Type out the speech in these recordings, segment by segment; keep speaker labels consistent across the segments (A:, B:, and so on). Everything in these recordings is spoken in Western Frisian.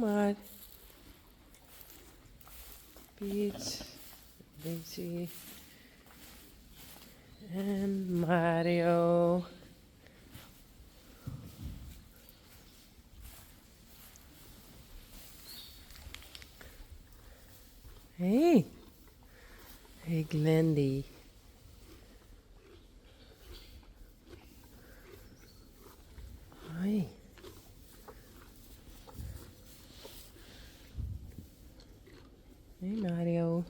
A: Kom maar. Piet, Daisy en Mario. Hey. Hey Glendy. Hoi. Hey Mario.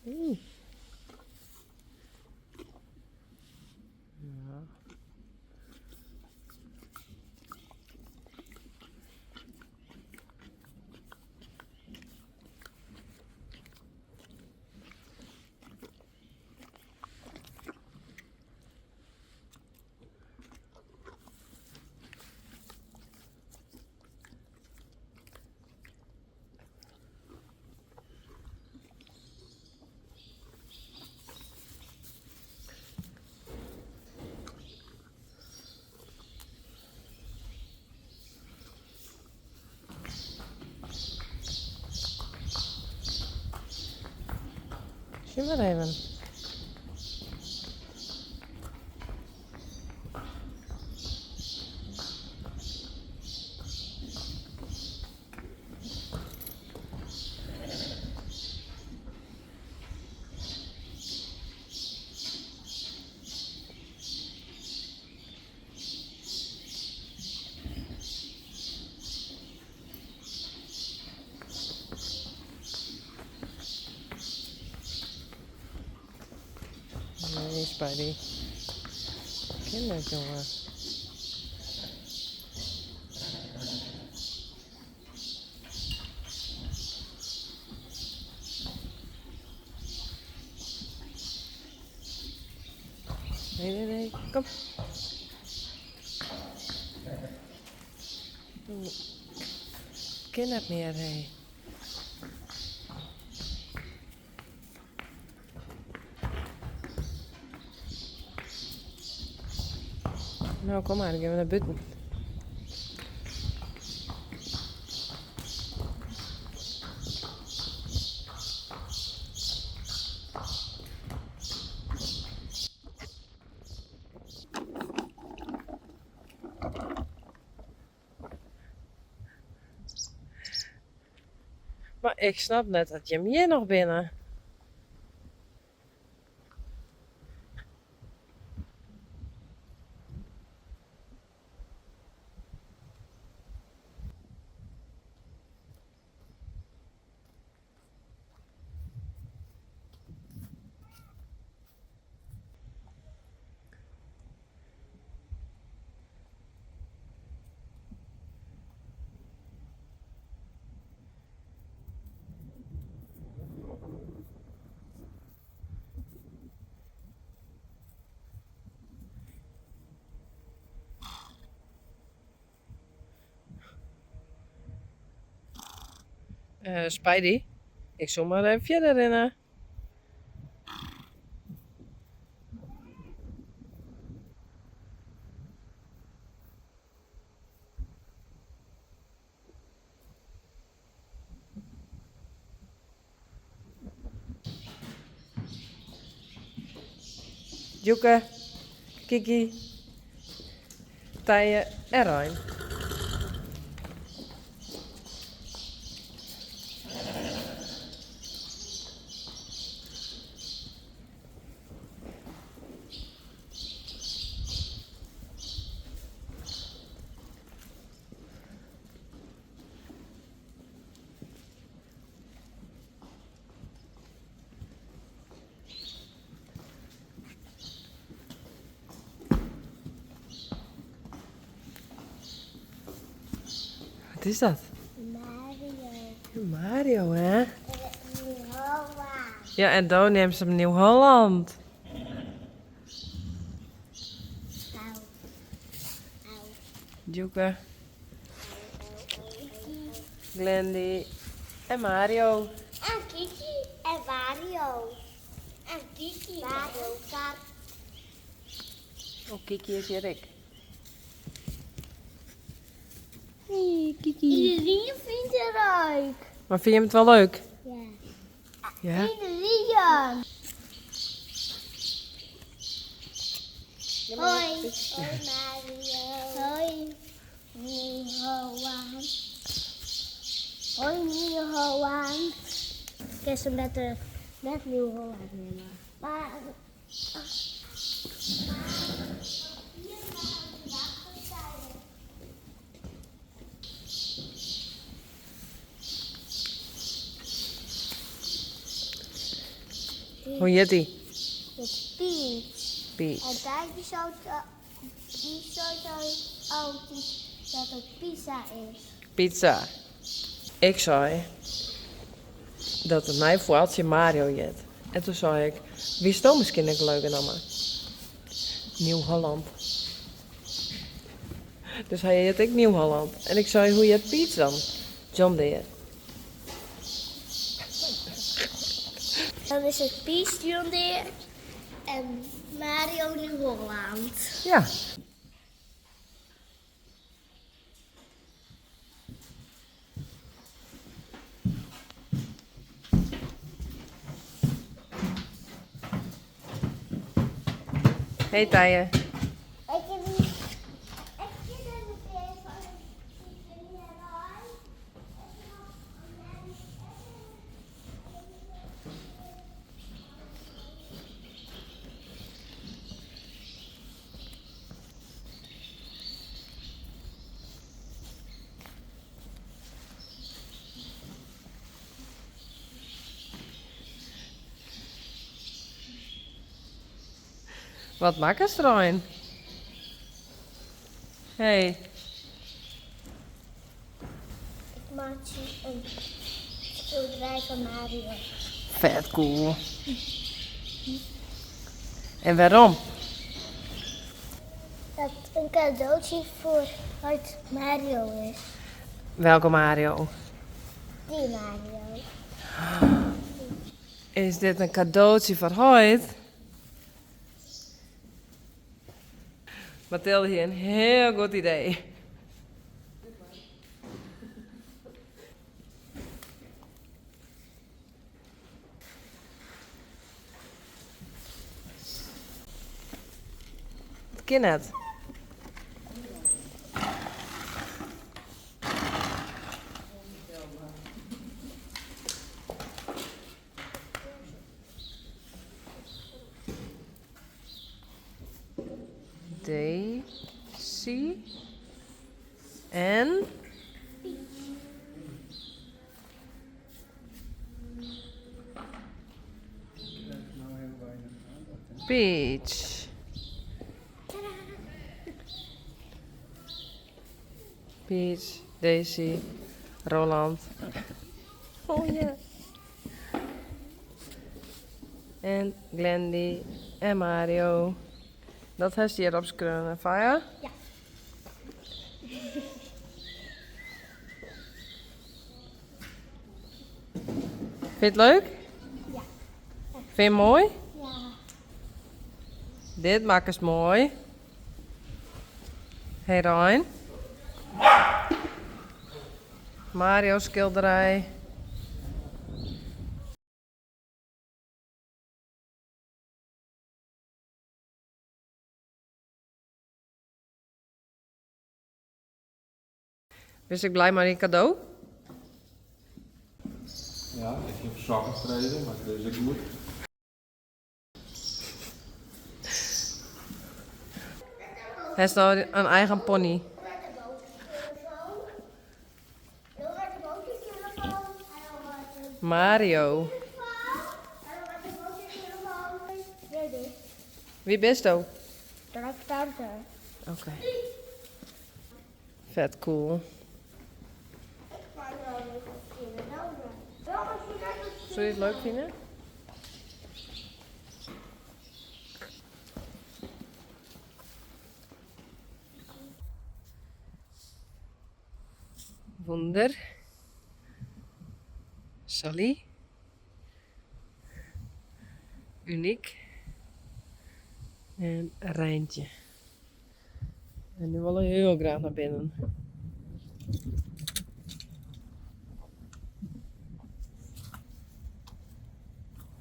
A: Hey. Ja. Sjoch mar even. Nee, Spidey. Kin net, jonge. Nee, nee, nee. Kom. Kin net mear, hé. No, kom mar, dan gean we nei bûten. Mar ik snap net dat jim hjir noch binne. Spidey, ik soe mar even fierder rinne. Djoeke, Kiki, Tije en Rein. Wat is dat?
B: Mario.
A: Mario, hè?
B: Nieuw-Holland.
A: Ja, en do neamst him Nieuw-Holland.
B: Au. Au.
A: Djoeke, Glendy en Mario.
B: En Kiki. En Mario. En Kiki. Mario Kart.
A: Oh, Kiki is hjir ek. Hey, Kiki.
B: Iedereen vindt het leuk.
A: Maar fine jim it wol leuk?
B: Ja.
A: Ja?
B: Iedereen. Hoi. Hoi Mario. Hoi Nieuw-Holland. Hoi Nieuw-Holland. Ik kan ze met Nieuw-Holland nemen. Maar...
A: Hoe hjit dy?
B: Het Piet.
A: Piet.
B: En daar die soort altijd dat het pizza is.
A: Pizza. Ik sei dat it nij foartsje Mario hjit. En toen sei ik, witsto miskien ek in leuke namme? Nieuw-Holland. Dus hy hjit ek Nieuw-Holland. En ik sei, hoe hjit Piet dan? John Deere.
B: Dan is het Piet John Deere en Mario Nieuw-Holland.
A: Ja. Hey Tije.
B: Ik heb een
A: Wat makkest Rein? Hey.
B: Ik maak een schilderij van Mario.
A: Vet cool. En waarom?
B: Dat een cadeautje voor uit Mario is.
A: Welke Mario?
B: Die Mario.
A: Is dit in cadeautje foar heit? Mathilde hie in hiel goed idee. It kin net. Daisy en Peach. Peach, Daisy, Roland. Oh ja. En Glendy en Mario. Dat hast hjir opskreaun, Faya?
B: Ja.
A: Fynst it leuk?
B: Ja.
A: Fynst it moai?
B: Ja.
A: Dit makkest moai. Hey Rein. Mario skilderij. Bist ek blij mei dyn kado?
C: Ja, ik hie om sokken frege, mar dat is ek goed.
A: Hast no in eigen pony. Mario. Wie bisto? Oké. Vet cool. Soe je it leuk fine? Wûnder. Sally. Unyk. En Reintje. En dy wolle hiel graach nei binnen.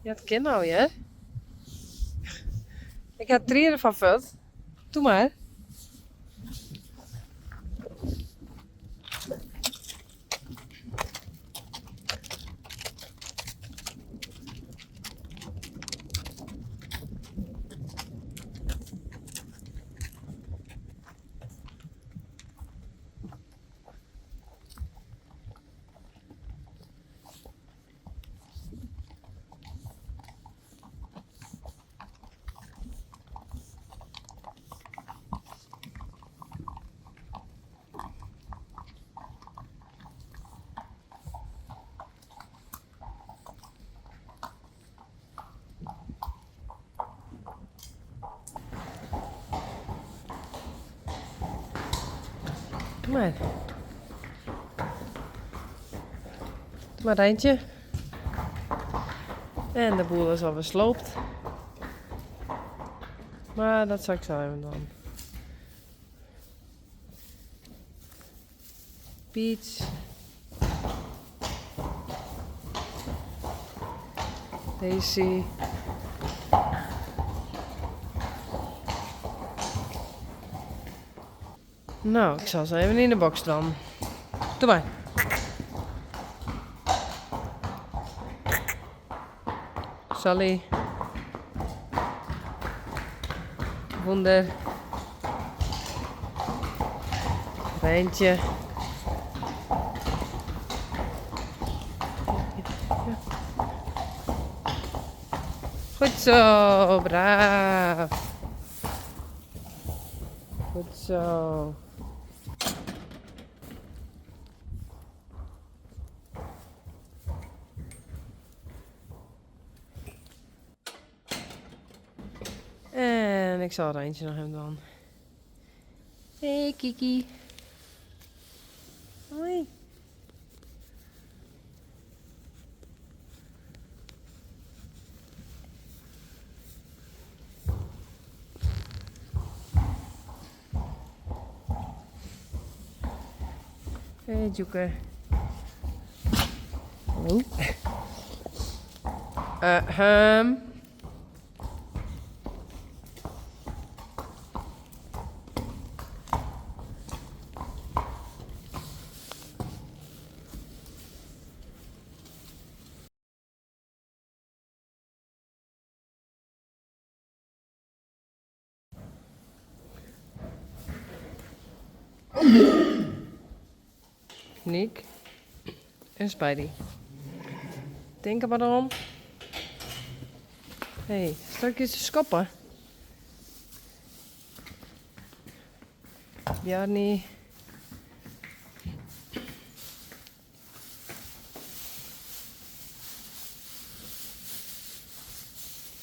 A: Ja, it kin no hear. Ik ha trieden fan fuort. Doe mar. Doe mar. Doe mar, Reintje. En de boel is alwer sloopt. Mar dat sil ik sa even dwaan. Peach. Daisy. No, ik sil se even yn de boks dwaan. Doe mar. Sally. Wûnder. Reintje. Goed zo, braaf. Goed zo. En ik sil Reintje noch even dwaan. Hey Kiki. Hoi. Hey Djoeke. Hallo. Ahem. Niek en Spidey. Tink der mar om. Hey, straks te skoppen. Bjarni.